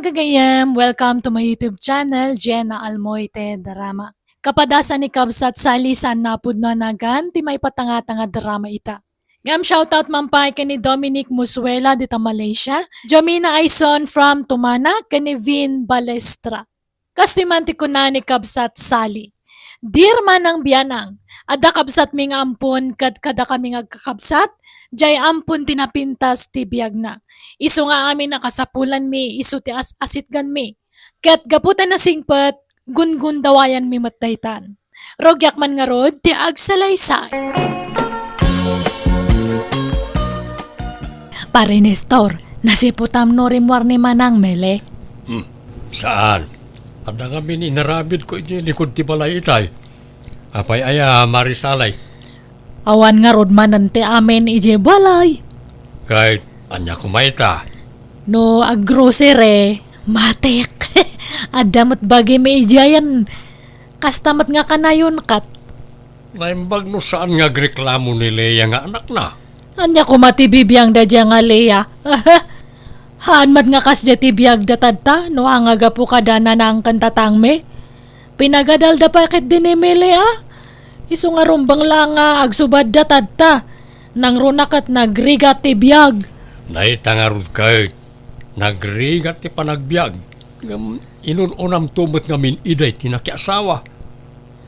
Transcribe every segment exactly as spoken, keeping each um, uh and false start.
Gagayem, welcome to my YouTube channel, Jenna Almoite Drama. Kapadasan ni Kabsat Sally, saan napudno a nagan ti maipatangatang a drama ita. Ngem shoutout man pay ken ni Dominic Musuela dita Malaysia, Jomina Aison from Tumana, ken ni Vin Balestra. Kastoy man ti kuna ni Kabsat Sally, "Dear Manang Bianang, adda kabsatmi nga ampon ket kadakami nga agkakabsat, jay ampon ti napintas ti biagna. Isu nga amin a kasapulanmi isu ti as-asitganmi. Ket gapu ta nasingpet, gungundawayanmi met daytan. Rugiak man ngarud ti agsalaysay." Pare Nestor, nasiputam no rimmuar ni Manang Mele? Hmm, saan? Adda ngamin inaramidko iti likud ti balay itay. Apay aya, Mari Sally? Awan ngarud manen ti amin idiay balay. Ket ania koma ita? No aggrocery, matik. Adda met bagimi idiayen. Kasta met nga kanayon ket. Naimbag no saan nga agreklamo ni Lea nga anakna? Ania koma ti bibiangda dia nga Lea? Haan met nga kasdia ti biagda tatta, no haan nga gapu kada Nanang ken Tatangmi? Pinagadalda pay ketdi ni Mele a? Isu nga rumbeng la nga agsubadda tatta. Nangruna ket nagrigat ti biag. Dayta ngarud ket, nagrigat ti panagbiag. Ngem inun-unamto met ngamin idiay ti nakiasawa.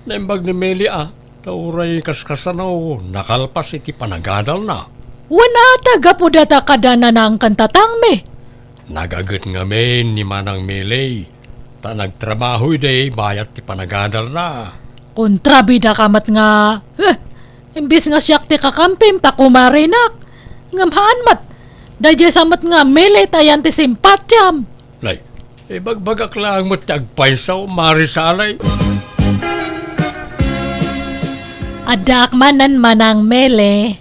Naimbag ni Mele a, ta uray kaskasano, nakalpas iti panagadalna. Wen a ta gapu data kada Nanang ken Tatangmi. Nagaget ngamin ni Manang Mele, ta nagtrabaho idi bayat ti panagadalna. Kontrabida ka met nga, eh, imbis nga siak ti kakampim ta kumarinak. Ngem haan met, daydiay sa met nga Mele ti ayan ti simpatiam. Nay, ibagbagak laeng met ti agpayso, Mari Sally. Addaak manen, Manang Mele.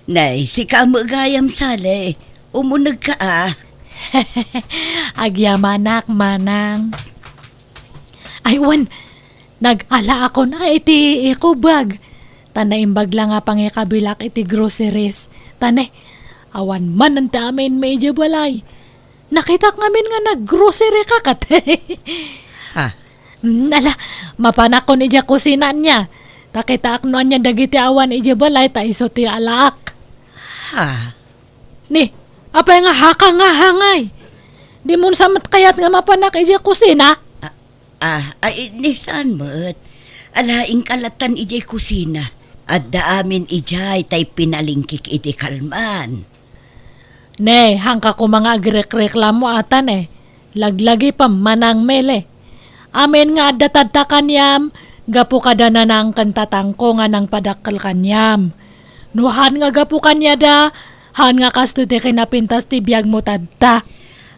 Nay, sika met gayam, Sally. Umunegka a. Agyamanak, Manang. Ay, wen, nag-alaakon a iti eco bag. Ta naimbag la nga pangikabilak iti groceries. Ta ne, awan manen ti amin idiay balay. Nakitak ngamin nga naggrocery ka ket. Ha? Mm, ala, mapanakon idiay kusina ania. Ta kitaak no ania dagiti awan idiay balay ta isu ti alaak. Ha? Ni, apay nga haka nga hangay? Dimo sa met kayat nga mapanak idiay kusina? Ah, ah, ay, ni saan met? Ala, inkalatan idiay kusina. Adda amin idiay tay pinalingkik iti kalman. Ne, haanka koma nga agrekreklamo ata ne. Laglagipem, Manang Mele. Amin nga adda tadta kaniam, gapu kada Nanang ken Tatangko nga nangpadakkel kaniam. No haan nga gapu kaniada, haan nga kastoy ti kinapintas ti biagmo tadta.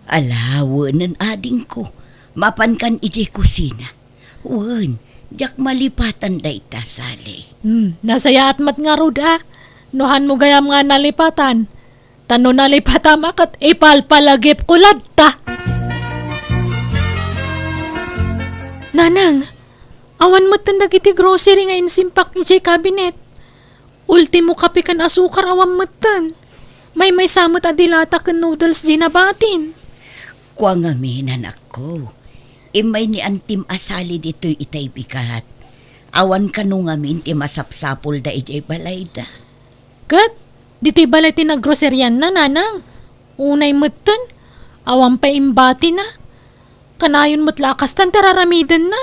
Ala, wenen adingko. Mapankan idiay kusina. Wen, diak malipatan dayta, Sally. Hmm, nasayaat met ngarud a. No haanmo gayam nga nalipatan. Ta no nalipatam a ket ipalpalagipko latta. Nanang, awan metten dagiti grocery nga insimpak idiay cabinet. Ultimo kape ken asukar awan metten. Maymaysa met a de lata ken noodles diay nabatin. Kua ngamin, anakko. Immay ni Antim a Sally ditoy itay bigat. Awan kano ngamin ti masapsapulda idiay balayda. Ket, ditoy balay ti naggroserianna, Nanang. Unay metten, awan pay imbatina. Kanayon met la a kastan ti ar-aramidenna.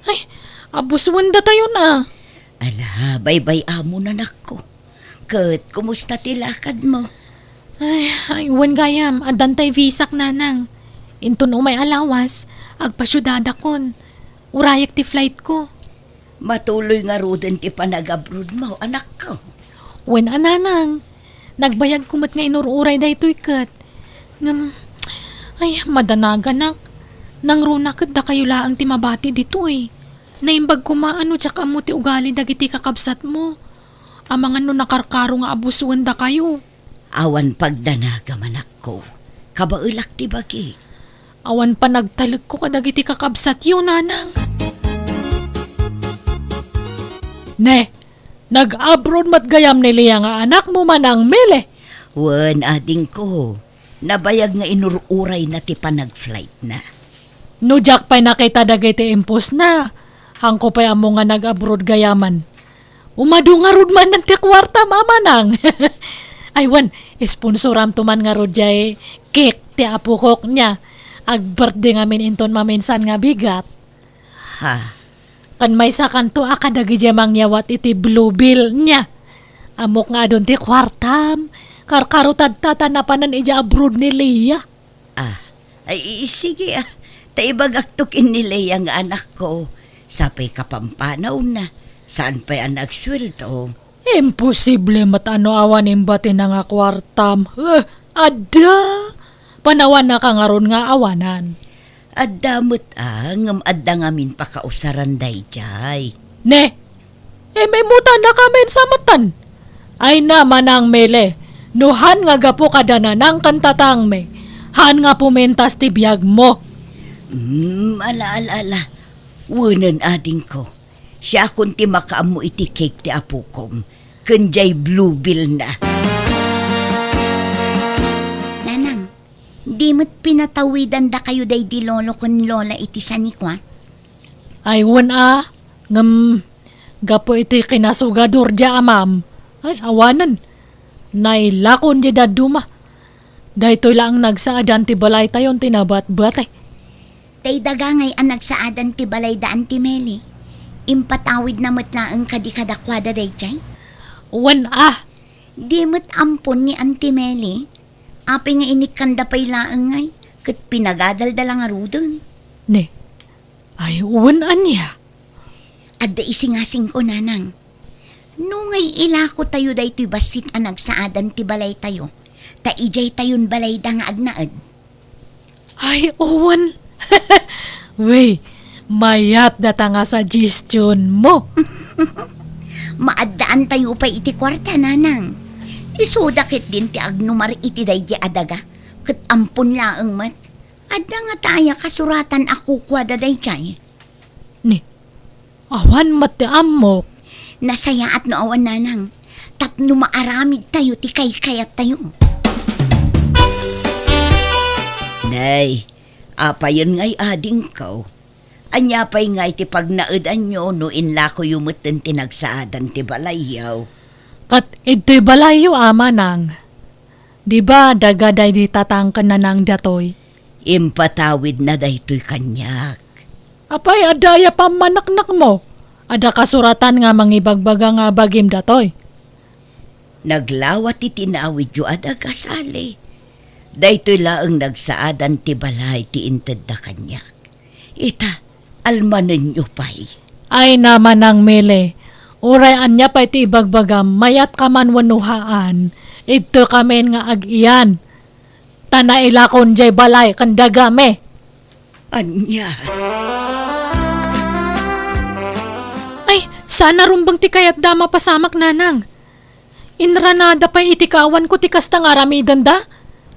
Ay, abusuen datayon a. Ala, baybay-amon, anakko. Ket, kumusta ti lakadmo? Ay, ay, wen gayam, addan tay visak, Nanang. Inton umay a lawas, agpasiudadakon. Urayek ti flightko. Matuloy ngaruden ti panagabrodmo, anakko. Wen a, Nanang. Nagbayagko met nga inur-uray daytoy ket. Ngem, ay, madanaganak. Nangruna ket dakayo laeng ti mabati ditoy. Naimbag koma a no diak ammo ti ugali dagiti kakabsatmo. Amangan no nakarkaro nga abusuen dakayo. Awan pagdanagam, anakko. Kabaelak ti bagi. Awan panagtalekko kadagiti kakabsatyo, Nanang. Ne, nag-abroad met gayam ni Lea nga anakmo, Manang Mele? Wen, adingko. Nabayag nga inur-urayna ti panag-flightna. No diak pay nakita dagiti impostna, haanko pay ammo nga nag-abroad gayaman. Umadu ngarud manen ti kuartam, Manang. Ay wen, sponsoramto man ngarud jay cake ti apokok nia. Ag-birthday ngamin inton maminsan nga bigat. Ha? Ken maysakanto a kadagiti mangyawat iti Bluebell nia. Ammok nga adun ti kuartam. Karkarotadta ta napanen idiay abroad ni Lea. Ah, ay, i-, sige, ah. Ta ibagakto ken ni Lea nga anakko. Sa pay kapampanawna, saan pay a nagsueldo. Imposible met a no awan imbatina nga kuartam. Eh, adda! Panawannaka ngarud nga awanan. Adda met, ah, ngem adda ngamin pakausaran daydiay. Ne? Imimutannakamin sa metten. Ay na, Manang Mele, no han nga gapu kada Nanang ken Tatangmi, han nga pumintas ti biagmo. Hmm, ala, ala, ala. Wenen, adingko. Siakon ti makaammo iti cake ti apokom, ken jay Bluebell na. Nanang, di met pinatawidandakayo daydi lolo ken lola iti sanikua? Ay, wen a, ngem gapu iti kinasugador dia amam, ay, awanen. Nailakon dia dadduma. Daytoy laeng nagsaadan ti balaytayon ti nabatbati. Tay daga ngay a nagsaadan ti balayda, Auntie Meli. Impatawidna met laeng kadi kadakuada daydiay? Wen a. Di met ampon ni Auntie Meli. Apay nga inikkanda pay laeng ngay, ket pinagadalda la ngaruden. Ne, ay, wen ania? Adda isingasingko, Nanang. No ngay ilakotayo daytoy bassit a nagsaadan ti balaytayo, ta idiaytayon balayda nga agnaed. Ay, wen. Wey, mayat data nga suggestion mo. Maaddaantayo pay iti kuarta, Nanang. Isuda ketdin ti agnumar iti daydi a daga, ket ampon laeng met. Adda ngata aya kasuratan a kukuada daydiay? Ni, awan met ti ammok. Nasayaat no awan, Nanang, tapno maaramidtayo ti kaykayattayo. Nay, apayen ngay adingko? Ania pay ngay ti pagnaedanyo no inlakoyo metten ti nagsaadan ti balayyo? Ket idtoy balayyo, Manang. Di ba daga daydi tatang ken nanang datoy? Impatawidna daytoy kaniak. Apay, adda aya pammaneknekmo? Adda kasuratan nga mangibagbaga nga bagim datoy? Naglawa ti tinawidyo a daga, Sally. Daytoy laeng nagsaadan ti balay ti intedda kaniak. Ita, almanenyo pay. Ay na, Manang Mele, uray ania pay ti ibagbagam, mayat ka man wenno haan, idtoy kamin nga ag-iyan. Ta nailakon jay balay ken dagami. Ania? Ay, saan a rumbeng ti kayatda a mapasamak, Nanang. Inranada pay iti kaawanko ti kasta nga aramidenda.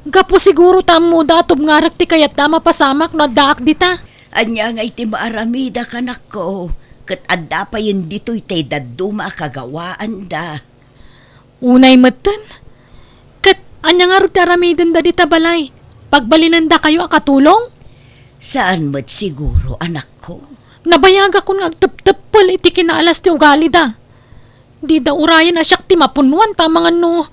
Gapu siguro ta ammoda a tubngarek ti kayatda a mapasamak no addaak dita. Ania ngay ti maaramida, kanakko? Ket adda payen ditoy tay dadduma a kagawaanda. Unay metten? Ket ania ngarud ti aramidenda dita balay? Pagbalinendakayo a katulong? Saan met siguro, anakko. Nabayagakon nga agtepteppel iti kinaalas ti ugalida. Dida urayen a siak ti mapunnoan ta amangan no,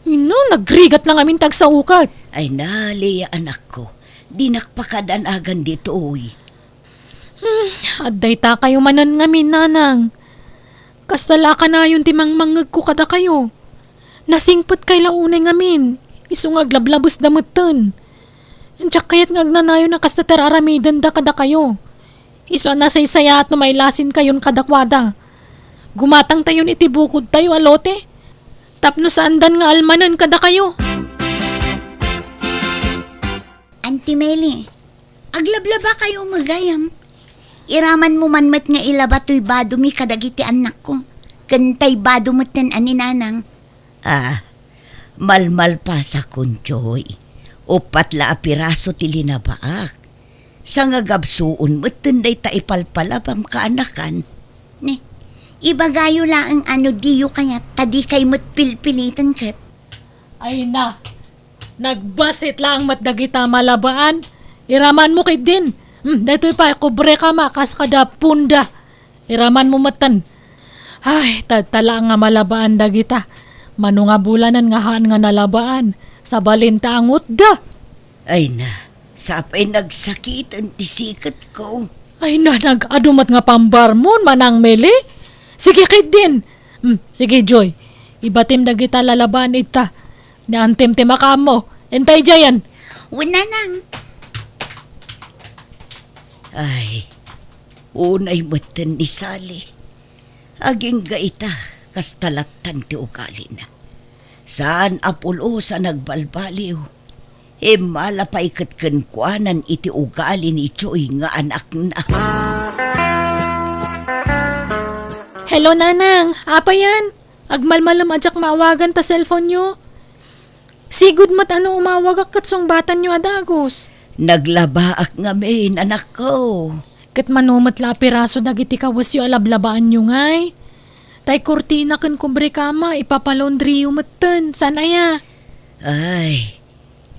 ino, nagrigat la ngamin ti agsaoket. Ay na, Lea, anakko, dinak pakadan-agan ditoy. Hmm, adda itakayo manen ngamin, Nanang. Kasta la a kanayon ti mangmangngegko kadakayo. Nasingpetkay la unay ngamin, isu nga aglablabesda metten. Diak kayat nga agnanayon a kasta ti ar-aramidenda kadakayo. Isu a nasaysayaat no mailasinkayon kadakuada. Gumatangtayon iti bukodtayo a lote tapno saandan nga almanen kadakayo. Auntie Meli, aglablabakayo met gayam. Iramanmo man met nga ilaba toy badomi kadagiti annakko, ken tay bado metten a ni Nanang. Ah, malmalpasakon, Joy. Uppat la a piraso ti linabaak. Sangagabsuon metten dayta ipalpalabam, kaanakan. Ne, ibagayo laeng a no diyo kayat, ta dikay met pilpiliten ket. Ay na, Nagbasit laeng met dagita malabaan. Iramanmo ketdin. Hmm, daytoy pay, kubre ka ma, kas kada punda. Iramanmo metten. Ay, tadta laeng nga malabaan dagita. Mano nga bulanen nga haan nga nalabaan. Sabalin ta angutda. Ay na, sapay nagsakiten ti siketko. Ay na, nag-adu met nga pambarmon, Manang Meli. Sige, ketdin. Hmm, sige, Joy. Ibatim dagita lalabaan ita. Ni Antim ti makaammo. Intay diayen. Wen, Nanang. Ay, unay metten ni Sally. Agingga ita, kasta lattan ti ugalina. Saan a pulos a nagbalbaliw. Immala pay ket kenkuanan iti ugali ni Joy nga anakna. Hello, Nanang. Apay yan? Agmalmalem a diak maawagan ta cellphone-yo. Sigud met a no umawagak ket sungbatanyo a dagus. Naglabaak ngamin, anakko. Ket mano met la a piraso dagiti kawesyo a lablabaanyo ngay? Tay kurtina ken kubre kama, ipapalaundriyo metten, saan aya? Ay,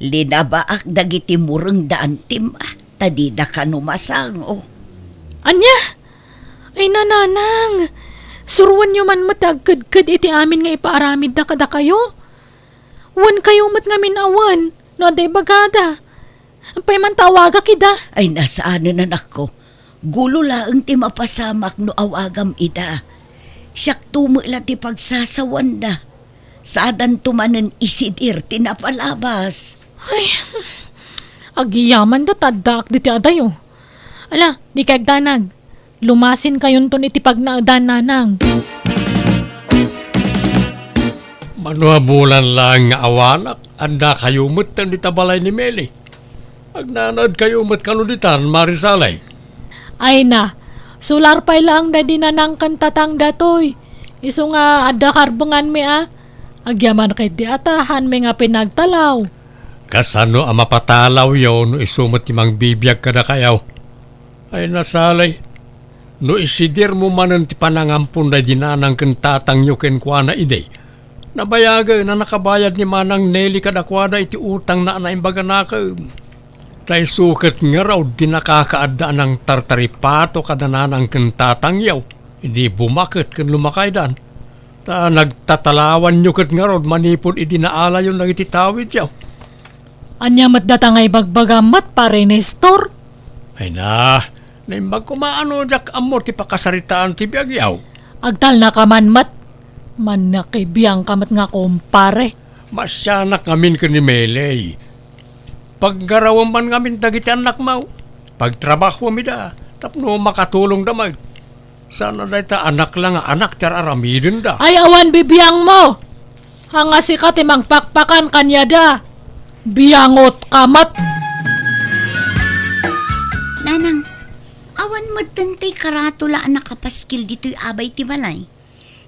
linabaak dagiti mureng da Antim, ah, ta dida kano masango. Ania? Ay, Nanang, suroenyo man met ti agkedked iti amin nga ipaaramidda kadakayo. Wen kayo met ngamin awan, no adda ibagada. Apay man ta awagak ida? Ay, na saanen, anakko. Gulo laeng ti mapasamak no awagam ida. Siakto met la ti pagsasawanda. Saadanto manen isidir ti napalabas. Ay, agyamanda ta addaak ditoy adayo. Ala, dika agdanag. Lumasinkayonton iti pagnaedan, Nanang. Mano a bulan laeng nga awanak, addakayo metten dita balay ni Meli. Agnanaedkayo met kano ditan, Mari Sally? Ay na, sular pay laeng daydi Nanang ken Tatang datoy. Isu nga adda karbenganmi a. Agyaman ketdi a ta haanmi nga pinagtalaw. Kasano a mapatalawyo no isu met ti mangbibiag kadakayo? Ay na, Sally, no isidirmo manen ti panangampon daydi Nanang ken Tatangyo kenkuana idi, nabayagen a nakabayad ni Manang Nelly kadakuada iti utangna a naimbaganakem. Ta isu ket ngarud ti nakakaadda a nangtartaripato kada Nanang ken Tatangyo idi bumaket ken lumakaydan. Ta nagtatalawanyo ket ngarud manipud idi naalayon dagiti tawidyo. Ania met data nga ibagbagam met, Pare Nestor? Ay na, naimbag koma a no diak ammo ti pakasaritaan ti biagyo. Agtalnaka man met. Mannakibiangka met nga kumpare. Maasianak ngamin ken ni Meley. Paggarawem man ngamin dagiti annakmo. Pagtrabahom ida tapno makatulongda met. Saan a dayta anak la nga anak ti ar-aramidenda. Ay, awan bibiangmo! Ania sika ti mangpakpakan kaniada. Biangotka met! Nanang, awan metten ti karatula a nakapaskil ditoy abay ti balay.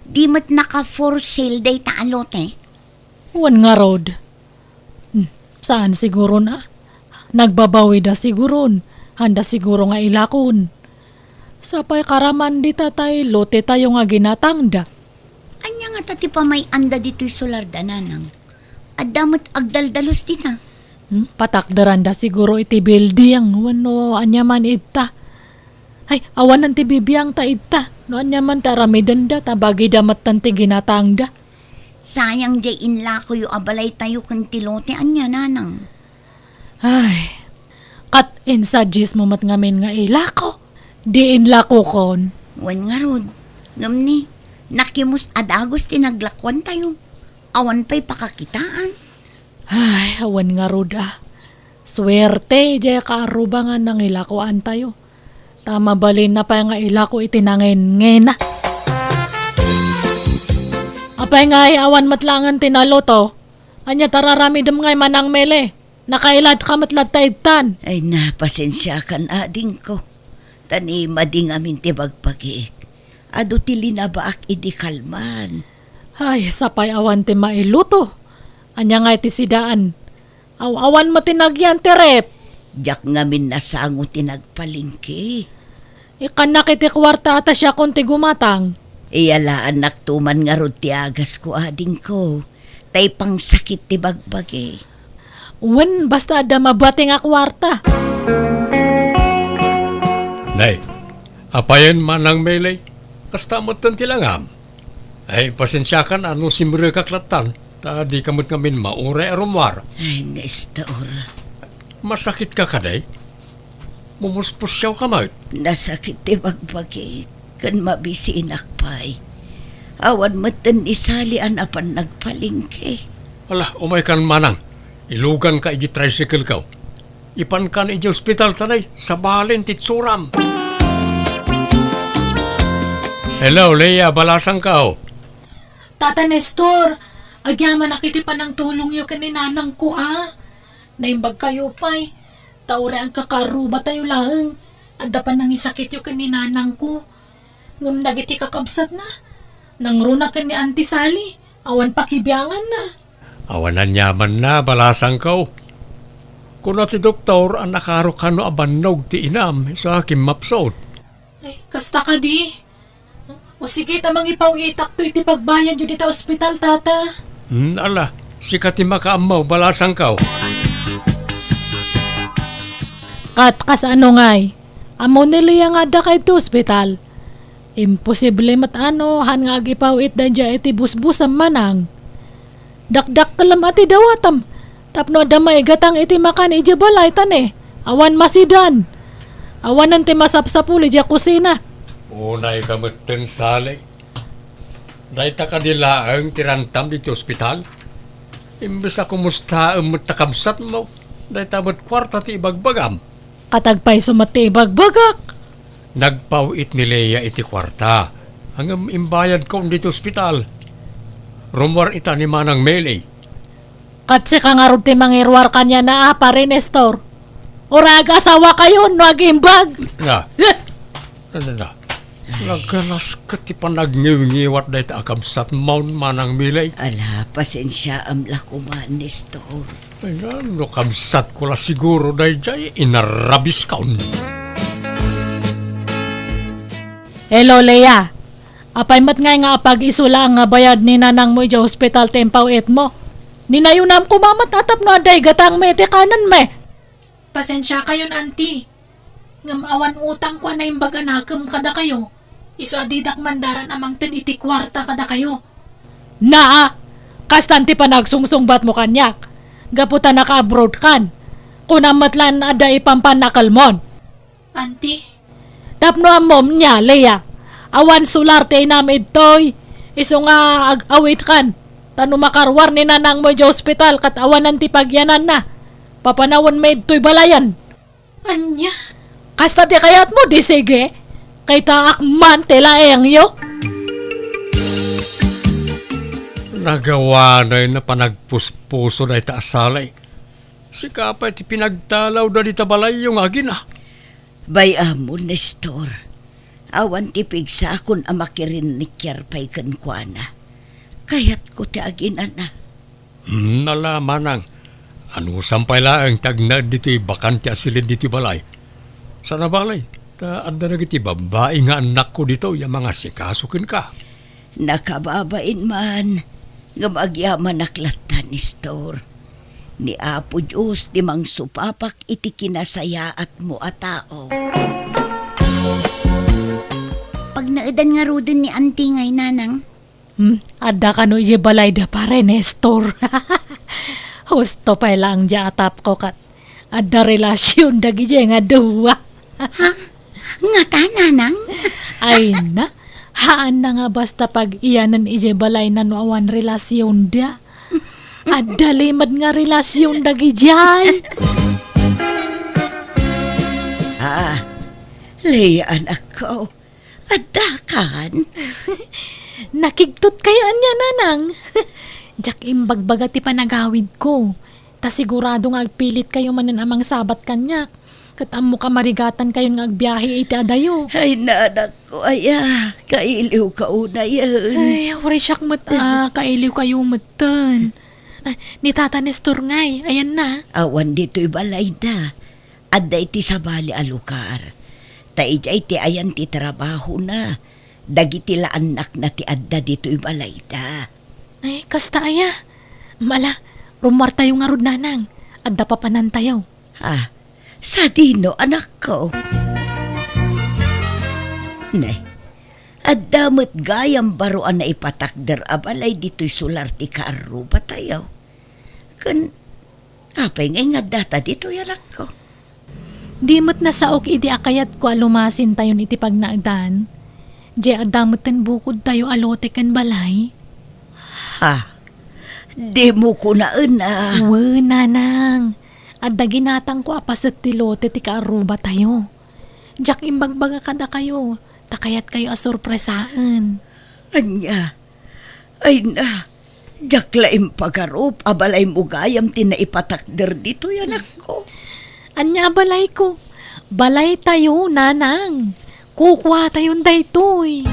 Di met naka-for sale dayta a lote? Wen ngarud. Hmm, saan siguron a? Nagbabawida siguron. Haanda siguro nga ilakon. Sapay karaman dita tay lotetayo nga ginatangda. Ania ngata ti pamay-anda ditoy solarda, Nanang? Adda met agdaldalus dita. Hmm, patakderanda siguro iti building wenno ania man idta. Ay, awanen ti bibiangta idta. No ania man ti aramidenda, ta bagida metten ti ginatangda. Sayang diay inlakoyo a balaytayo ken ti lote, ania, Nanang? Ay, ket insuggest mo met ngamin nga ilako. Di inlakokon. Wen ngarud, ngem ni, nakimus a dagus ti naglakuantayo. Awan pay pakakitaan. Ay, awan ngarud a. Suerte, diay kaarruba nga nangilakoantayo. Ta mabalinna pay nga ilako iti nangenngen. Apay ngay, awan met laengen ti naloto? Ania ti ar-aramidem ngay, Manang Mele? Nakailadka met latta idtan. Ay, na, pasensiakan, adingko. Ta ni madi ngamin ti bagbagik. Adu ti linabaak idi kalman. Ay, sapay awan ti mailuto. Ania ngay ti sidaan? Aw-awan met ti nagyan ti ref. Diak ngamin nasango ti nagpalengke. Ikkannak iti kuarta a ta siakon ti gumatang. Iyalaannakto man ngarud ti agasko, adingko. Ta ipangsakit ti bagbagi. Wen, basta adda mabati nga kuarta. Nay, apayen Manang Melay, kasta metten ti langam. Ay, pasensiakan a no simrekak lattan, ta dika met ngamin mauray a rummuar. Ay, Nestor. Masakitka kadi? Mumuspusiawka met? Nasakit ti bagbagik, ken mabisinak pay. Awan metten ni Sally a napan nagpalengke. Ala, umaykan manang. Iluganka iti tricycle-ko. Ipankan iti ospital ta nay, sabalen ti itsuram. Hello, Leia, balasangko. Tata Nestor, agyamanak iti panangtulongyo ken ni nanangko a. Naimbagkayo pay, ta uray agkakaarrubatayo laeng, adda panangisakityo ken ni nanangko. Ngem dagiti kakabsatna, nangruna ken ni Auntie Sally, awan pakibianganna. Awan aniamanna, balasangko. Kuna ti doktor a nakaaro kano a bannog ti inam, isu a kimmapsut. Ay, kasta kadi? O sige, ta mangipaw-itakto iti pagbayadyo dita ospital, tata. Hmm, ala, sika ti makaammo, balasangko. Kat kasano ngay? Ammo ni Leia nga adda ka iti ospital. Imposible met ano, han nga agipaw-it daydiay iti busbusam manang. Dakdakkelem a ti dawatam, tapno adda maigatang iti makan idiay balay ta ne, awan masidan. Awanen ti masapsapul idiay kusina. Unayka metten, Sally. Dayta kadi laeng ti rantam ditoy ospital? Imbes a kumustaem met ta kabsatmo, dayta met kuarta ti ibagbagam. Kat agpayso met ti ibagbagak. Nagpaw-it ni Leia iti kuarta, ngem imbayadkon ditoy ospital. Rummuar ita ni Manang Melay. Kat sika ngarud ti mangiruar kaniana a, Pare Nestor. Uray agasawakayon no agimbag. Na. Eh! Na, na, na. Naganas ket ti panagngewngewat dayta a kabsatmon, Manang Melay. Ala, pasensiaam la koma, Nestor. Ay, no kabsatko la siguro daydiay, inarrabiskon. Hello, Leia. Apay met ngay nga apag-isu laeng nga bayad ni nanangmo idiay ospital ti impaw-itmo? Ninayunam koma met a tapno adda igatangmi iti kanenmi. Pasensiakayon, Auntie. Ngem awan utangko a naimbag a nakem kadakayo, isu a didak mandaran a mangted iti kuarta kadakayo. Naa, kastan ti panagsungsungbatmo kaniak, gapu ta naka-abroad kan. Kunam met laeng adda ipampannakelmon. Auntie. Tapno ammom, nia, Leia, awan solar ti inam idtoy, isu nga ag-awid kan. Ta no makaruar ni nanangmo idiay ospital ket awanan ti pagyananna, papanawenmi idtoy balayen. Ania? Kasta ti kayatmo, di sige. Kitaak man ti laengyo. Nagawanay na panagpuspuso dayta a Sally. Sika pay ti pinagtalawda dita balayyo nga agina. Bay-amon, Nestor. Awan ti pigsakon a makirinnikiar pay kenkuana. Kayatko ti aginana. Hmm, ala, manang. Anusam pay laeng ti agnaed ditoy bakante a silid ditoy balay. Sana balay, ta adda dagiti babbai nga annakko ditoy a mangasikaso kenka. Nakababain man, ngem agyamanak latta, Nestor. Ni Apo Dios ti mangsupapak iti kinasayaatmo a tao. Pagnaedan ngaruden ni Auntie ngay, Nanang? Hmm, adda kano idiay balayda, Pare Nestor? Husto pay laeng diay atapko ket adda relasion dagidiay nga dua. Ha? Ngata, Nanang? Ay na, haan na nga basta pag-iyanan idiay balayna no awan relasionda. Adda limed nga relasion dagidiay. Ah, Leia, anakko. Addakan? Nakigtot kayo ania, Nanang? Diak imbagbaga ti panagawidko. Ta sigurado nga agpilit kayo manen a mangsabat kaniak. Ket ammo ka marigatan kayon nga agbiahe iti adayo. Ay, nanakko, aya, kailiw ka unayen. Ay, uray siak met a, kailiw kayo metten. Ah, ni Tata Nestor ngay, ayan na. Awan ditoy balayda. Adda iti sabali a lugar. Ta idiay ti ayan ti trabahona. Dagiti la annakna ti adda ditoy balayda. Ay, kasta aya. Mala, rummuartayo ngarud, Nanang. Adda papanantayo. Ah, sadino, anakko? Ne, adda met gayam baro a naipatakder a balay ditoy sular ti kaarrubatayo. Ken apay nga ingaddata ditoy, anakko? Di met nasaok idi a kayatko a lumasintayon iti pagnaedan. Diay adda metten bukodtayo a lote ken balay. Ha? Dimo kunaen a? Wen, nanang. Adda ginatangko a paset ti lote ti kaarrubatayo. Diak imbagbaga kadakayo, ta kayatkayo a sorpresaen. Ania? Ay na, diak la impagarup a balaymo gayam ti naipatakder ditoy, anakko. Ania a balayko? Balaytayo, nanang. Kukuatayon daytoy.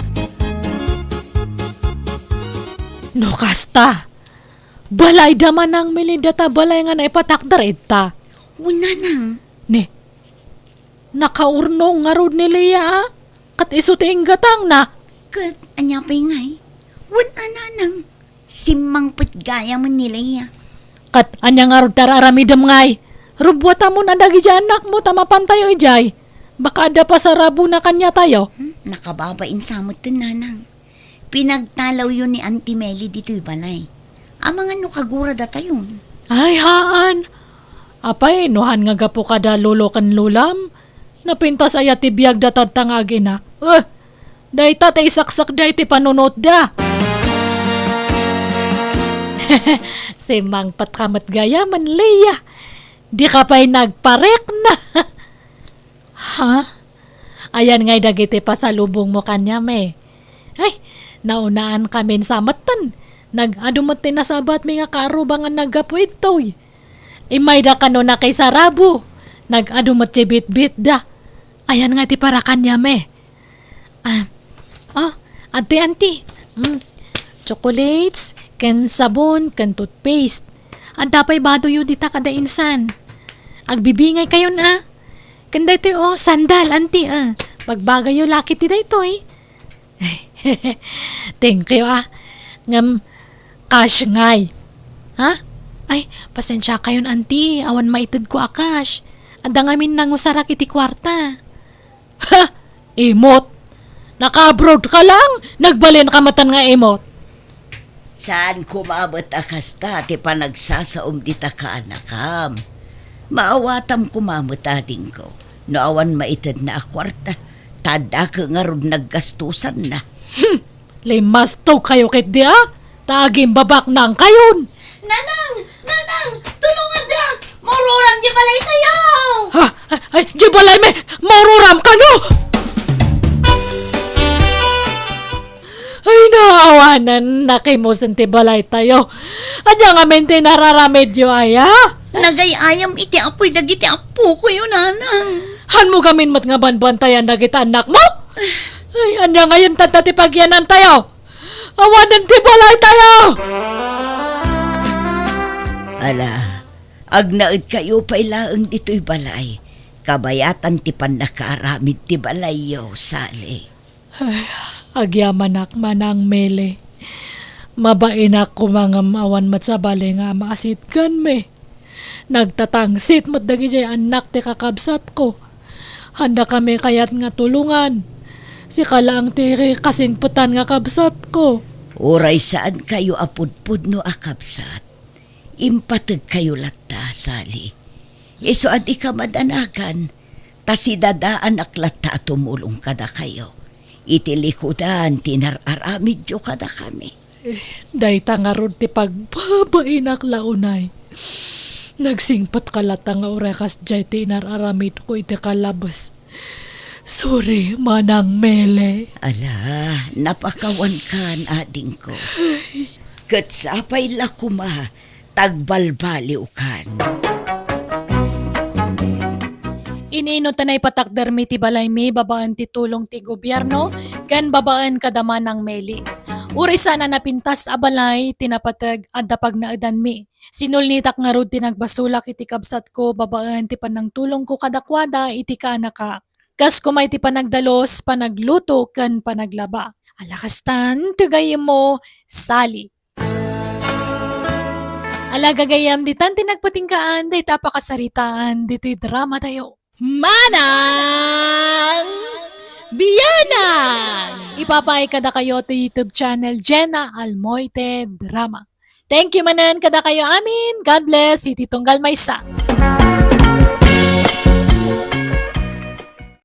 No kasta, balayda, Manang Meli, data balay nga naipatakder ita. Wen, nanang. Ne, nakaurnong ngarud ni Lea, a? Ket isu ti inggatangna. Ket ania pay ngay? Wen a, nanang, simmangpet gayam ni Lea. Ket ania ngarud ti ar-aramidem ngay? Rubbuatamon a dagiti annakmo ta mapantayo idiay. Baka adda pasarabona kaniatayo. Hmm, nakababain sa metten, nanang. Pinagtalawyo ni Auntie Meli ditoy balay. Amangan no kaguradatayon. Ay, haan. Apay, no han nga gapu kada lolo ken lolam? Napintas aya ti biagda tadta nga agina? Eh, dayta ti isaksak da iti panunotda. Simmangpet ka met gayam, Lea. Di ka pay nagparikna. Ha? Ayan ngay dagiti pasalubongmo kaniam, eh. Ay, naunaankamin sa metten. Nag-adu met ti nasabatmi nga kaarruba nga naggapu ditoy. Immayda kano nakisarabo. Nag-adu met ti bitbitda. Ayan nga ti para kaniam, eh. Ah, oh, adtoy, Auntie. Mm. Chocolates, ken sabon, ken toothpaste. Adda pay badoyo dita kada insan. Agbibingaykayon, a. Ken daytoy, oh, sandal, Auntie, a. Bagbagayyo la ket ti daytoy. Thank you, a. Ngem, cash ngay. Ha? Ay, pasensiakayon, Auntie. Awan maitedko a cash. Adda ngamin nangusarak iti kuarta. Ha? Imot? Naka-abroad ka lang? Nagbalin ka metten nga imot? Saan koma met a kasta ti panagsasaom dita kaanakam. Maawatam koma met, adingko, no awan maitedna a kuarta, ta addaka ngarud naggastosanna. Hmm. Limastogkayo ketdi, a? Ta agimbabaknangkayon. Nanang! Nanang! Tulongandak! Maururam di balaytayo! Ha? Ay, ay, di balaymi! Maururam kano! Ay, naawanan, nakimusen ti balaytayo. Ania ngamin ti nararamidyo, aya? Nagay-ayam iti apuy dagiti apukoyo, nanang. Hanmo gamin met nga banbantayan dagiti annakmo? Ay, ania ngamin tatta ti pagyanantayo? Awanen ti balaytayo! Ala, agnaedkayo pay laeng ditoy balay. Kabayatan ti pannakaaramid ti balayyo, Sally. Ay, agyamanak, Manang Meli. Mabainak koma ngem awan met sabali nga maasitganmi. Nagtatangsit met dagiti annak ti kakabsatko. Handa kami kayat nga tulongan. Sika laeng ti kasingpetan nga kabsatko. Uray saankayo a pudpudno a kabsat, impategkayo latta, Sally. Isu a dika madanagan, ta sidadaanak latta a tumulong kadakayo iti likudan ti nar-aramidyo kadakami. Eh, dayta ngarud ti pagbabainak la unay. Nagsingpetka latta nga uray kasdiay ti inar-aramidko iti kalabes. Sorry, Manang Mele. Ala, napakawankan, adingko. Ket sapay la koma, tagbalbaliwkan. Iniinno ta naipatakdermi ti balaymi babaen ti tulong ti gobierno ken babaen kada Manang Meli. Uray saan a napintas a balay ti napateg, adda pagnaedanmi. Sinulnitak ngarud ti nagbasolak iti kabsatko babaen ti panangtulongko kadakuada iti kaanaka. Kas koma iti panagdalus, panagluto, ken panaglaba. Ala kastan, ti gayyemmo, Sally. Ala gagayyem, ditan ti nagpatinggaan dayta a pakasaritaan ditoy drama tayo. Manang Bianang! Ipapaay kadakayo ti YouTube channel Jenna Almoite Drama. Thank you manen kadakayo amin. God bless. Iti tunggal maysa.